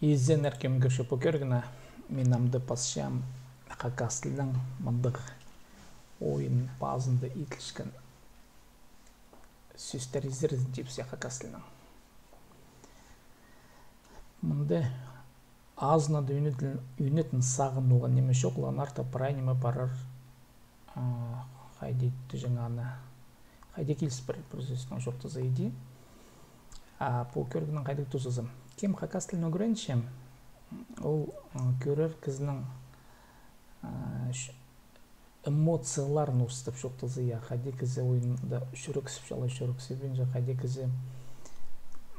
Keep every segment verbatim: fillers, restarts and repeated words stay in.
Изеннер, кем кӧрче пу кӧрігні, мин амды пасчам хакас тілінең мындағ ойын пазында иділчеткен сӧстер изерзін тіпче хакас тілінең. Мында азынада ӱнетін, ӱнетін сағын ноға ниме чоғыл, аннаңар прай ниме парар, а, хайди тіҷең аны. Хайди киліс пір, пір сӧснең чоохтаза иди. А пу кӧрігнің хайдағ тузазы. Кем хакас тілін ӱгренче, ол, а, кӧрер кізінің, а, ш-, эмоцияларын устап чоохтаза, я, хайди кізі ойында чӱрексіп, чалай чӱрексібинче, хайди кізі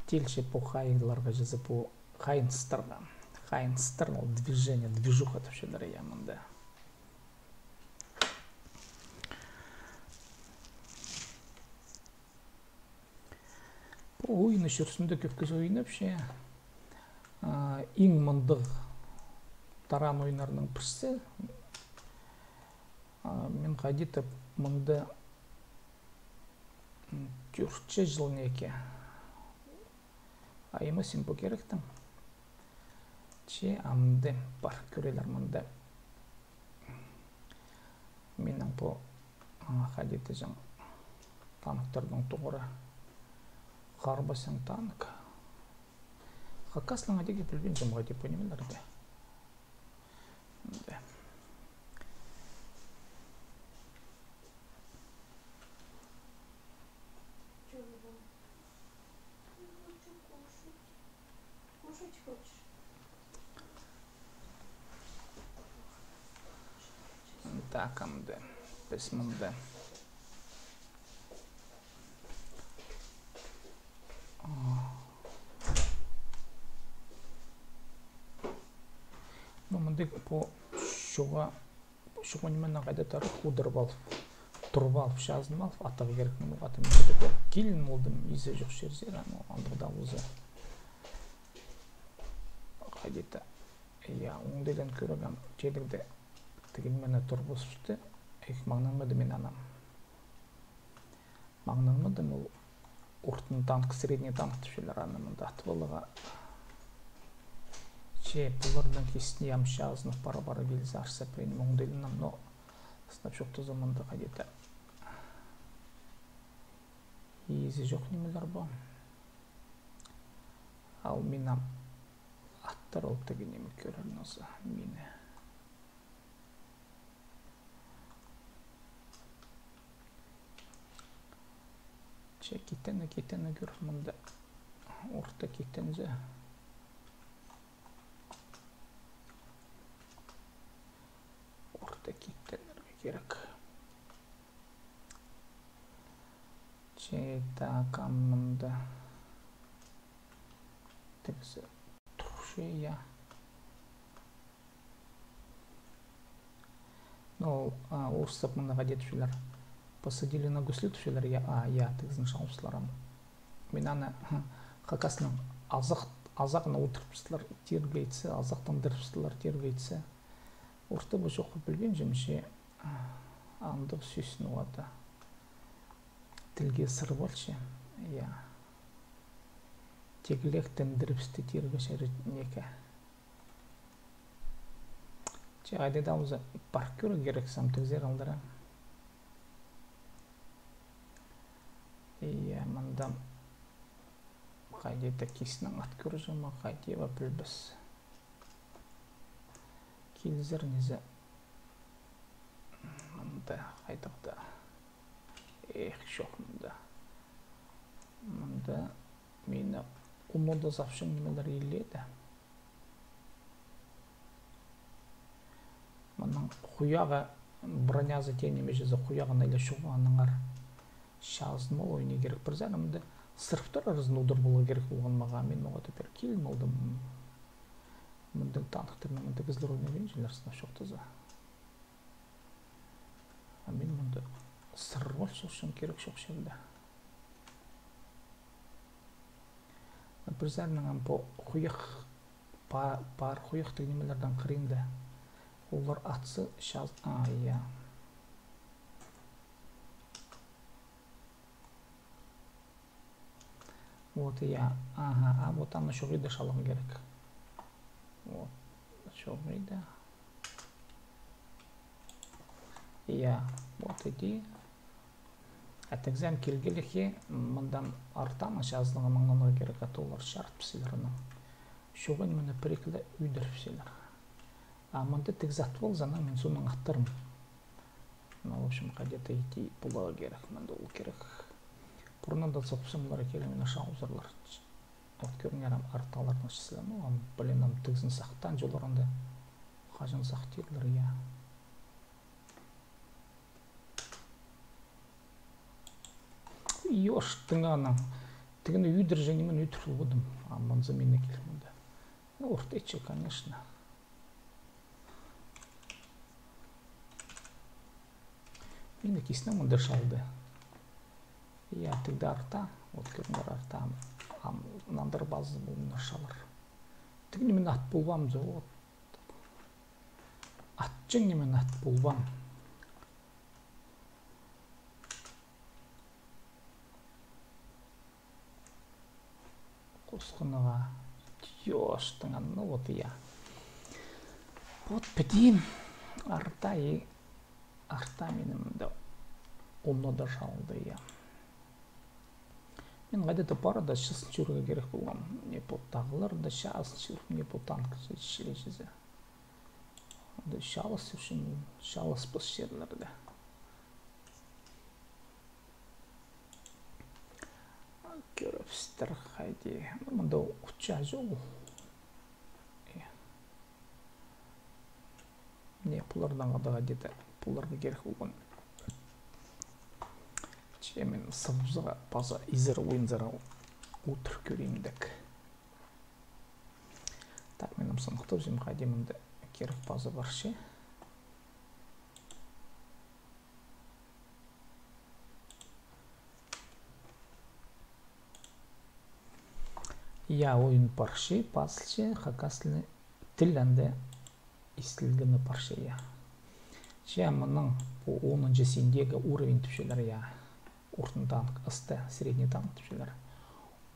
тилче пу хайынларға чізе, пу хайыныстарға. Хайыныстар, ол движение, движуха тіпчелер, я, мында. Пу ойынны чӱрсінде кӧп кізі ойнапча. А, иң мындағ тараан ойыннарның пірсі. А, мин хайди-да мында, м, тӧртінҷі чыл неке. Айымы син пу кӧріктең. Че амды пар кӧрерлер мында. Минің пу, а, хайди тіҷең, танктарның тоғыры. Харбасаң танк. Хакаслаң адеге пілбинчем, хайди пу нимелерді. Мында. Так, амды. Піс мында. Ну, мында пу чоға Чоғын ниме, хайда-да удурып алып, турып алып, чазынып алып, атарға кирек, ну, атым килін полдым, изі чох чирзер, аны андағ даа полза. Хайди-да, я, оңдайлап кӧргем, тидігде тігі нимені турғызыпты, эх, маңнанмадым мин аны. Маңнанмадым, ол ортын танк, средний танк тіпчелер аны мында атып аларға. Че пуларның кистіне ам чазынып пара-пара килзе, арса пірее ниме оңдайланам, но сынап чоохтаза, мында хайди-да изі чох нимелер пу. Ал мин ам аттар ол тігі ниме кӧрер нооза мині. Че киттені, киттені кӧр, мында орта киттензе. Орта киттенерге кирек. Че, так, ам мында. Тігізі турча, я. Ну, а, орыстап мынаға дее тіпчелер. Посадили на гусли тіпчелер, я, а, я, тігізін чалыбыстылар ам. Мин аны, ха, хакаснаң азах, азағына одырыбыстылар, тирге итсе, азахтандырыбыстылар, тирге итсе. Орта ба, чох па, пілбинчем, че, а, андағ сӧс, ну, ада. Тілге сыр полча, я. Тигілектендірібісті тирге чарир неке. Че хайди даа полза, пар кӧрерге кирек, сам тігізер алдыра. Ие, мында хайди-да кистенең ат кӧрҷең ме, хайди ба, пілбес. Килзер низе. Мында хайдағ-да. Эх, чох мында. Мында мині ундазапчаң нимелер илееде. Мының хуяғы, бронязы теен ниме чізе, хуяғын іле чуға, аннаңар чазынып аларға кирек. Пір саринаң мында сырыптар аразында удур поларға кирек полған мағаа. Мин оға тепер килін полдым. Мындағ танктарнаң мында кізілер ойнабинчалар, сынап чоохтаза. А мин мында сырып ал, соонаң кирек чох чирде. Пір саринаң ам пу хуях, па-, пар хуяхтығ нимелердең хыринда. Олар атса чаз-, а, я. Вот, я. Ага, а вот аны чоғыда чаларға кирек. Вот. Чоғырда. Я, вот иди. А тігзем килгеліг, мындан артаң чазынарға маңнанарға кирек, а то олар чарытпас сілернің. Чоғын мені пір-ікі ле ӱдіріпчелер. А мында тігзеп полза, анаң мин соонаң аттарым. Ну, в общем, где-то идти поларға кирек, мында ол кирек. Пурнында сохсымлар келе мені шаузарлар. Вот кӧріңер, ам арталарның число, ну, ам, блин, ам тігзін сахтаан чоллар анда. Хаҷан сахтирлар, я. Ёштың анаң. Тігіні ӱдір, және мин ӱдір полбадым. А мынзы мені килмеді. Ну, орта итче, конечно. Мені кисінең мында шалды. Я, тігде арта, вот кӧріңер арта, ам, нандыр пазы полбин шалар. Тігіні мин ат полбаам, вот. Атчаң ниме ат полбаам. Хосхынарға. Ёштың аны, вот, я. Вот піди арта и арта минің да. Онны да шалды, я. Мин хайда-да пара да чазын чӧрерге кирек полған. Не пу тағларда чазын чӧр, не пу танк чіли чізе. Анда чалыс ӱчӱн, чалыс пос черлерде. Кӧрібістер хайди. Ну, мында утча чол. Э. Не, пулардаң хада хайди-да, пуларға кирек полған. Че мин сыбызарға паза изер ойынзарға утыр кӧрейім дек. Так, мин ам сыныхтабызим, хайди мында кирек паза парча. Я, ойын парча, пазылча, хакас тілі, тіл анда истілгені парча, я. Че мының пу онынҷы синдегі уровень тіпчелер, я. Ортын танк, СТ, средний танк тіпчелер.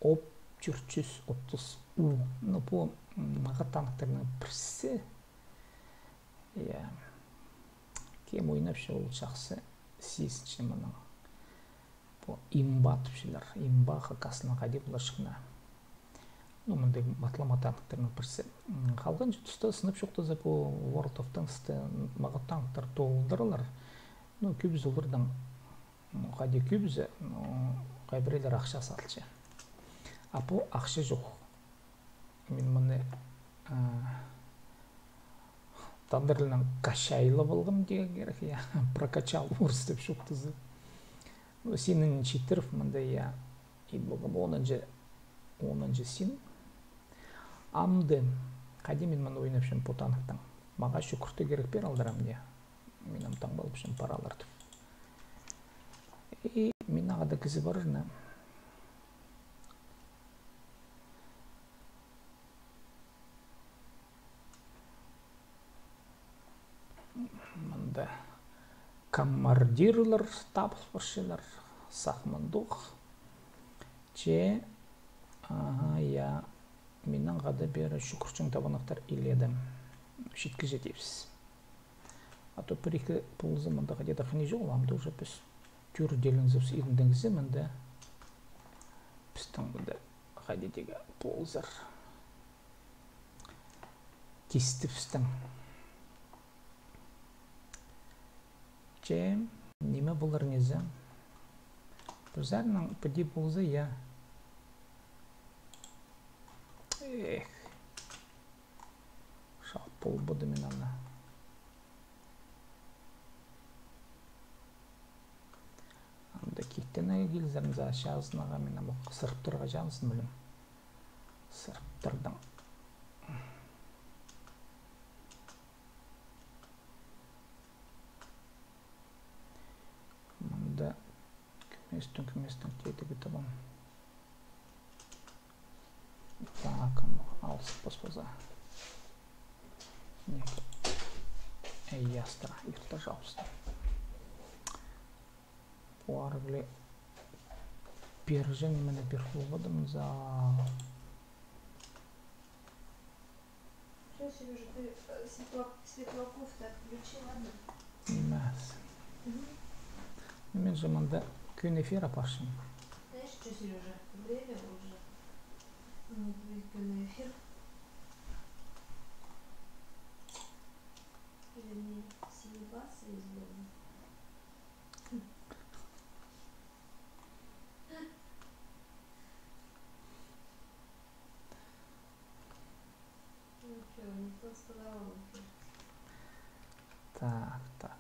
Оп, тӧрт чӱс отыс У. Ну, пу, м, мағат танктарның пірсі. Я. Кем ойнапча, ол чахсы сизінче мының. Пу имба тіпчелер. Имба хакаснаң хайди поларҷых на. Ну, мындағ матлама танктарның пірсі. М, халғанҷы туста сынап чоохтаза, пу World of Tanks-та мағат танктар толдырылар. Ну, кӧбізі оларның, м, хайди кӧбізі, ну, хай пірелер ахча салча. А пу ахча чох. Мин мыны, а, тадар тілінең качайлап алғам тирге кирек, я, прокачал, орыс тілінең чоохтаза. Ну, синін читіріп, мында, я, ит полғам, онынҷы, онынҷы син. Амды, хайди мин мыны ойнапчам пу танктаң. Мағаа чӱгӱртіг кирек пеер алдырам, я. Мин ам таңмалапчам паралар тіп. И мин ағаа даа кізі парар на. Мында командирлер табыл парчалар, сах мындох. Че, аха, я, минің хада пеер чӱгӱрчең табанахтар иледе. Читкіҷе тибіс. А то пір-ікі полза, мында хайди-да хынығ чоғыл, амды уже піс тӧрт ілінзебіс, идіндеңзе, мында пістің мында хайди-да ползар. Кистібістің. Че, ниме полар низе? Пір саринаң піди полза, я. Эх. Чал полбады мин аны. Анда киттенерге килзер, за, чазынарға мин ам ох сырыптарға чазын, пілем. Сырыптардаң. Мында кӧместең, кӧместең тидігі табам. Так, ам алыс пос паза. Ниме. Ей, ястыра, иртер чабыстым. Пу арғылы пирҷең мені пир полбадым за. Серёжа, ты, э, светло-, светлоков-то отключи, ладно? Нимес. Мгм. Мин же мында кӱн эфир апарчам. Знаешь что, Серёжа, время уже. Надо выйти на эфир. Вернее, съебаться из дома. Ну чё, не то сказала вообще. Так, так,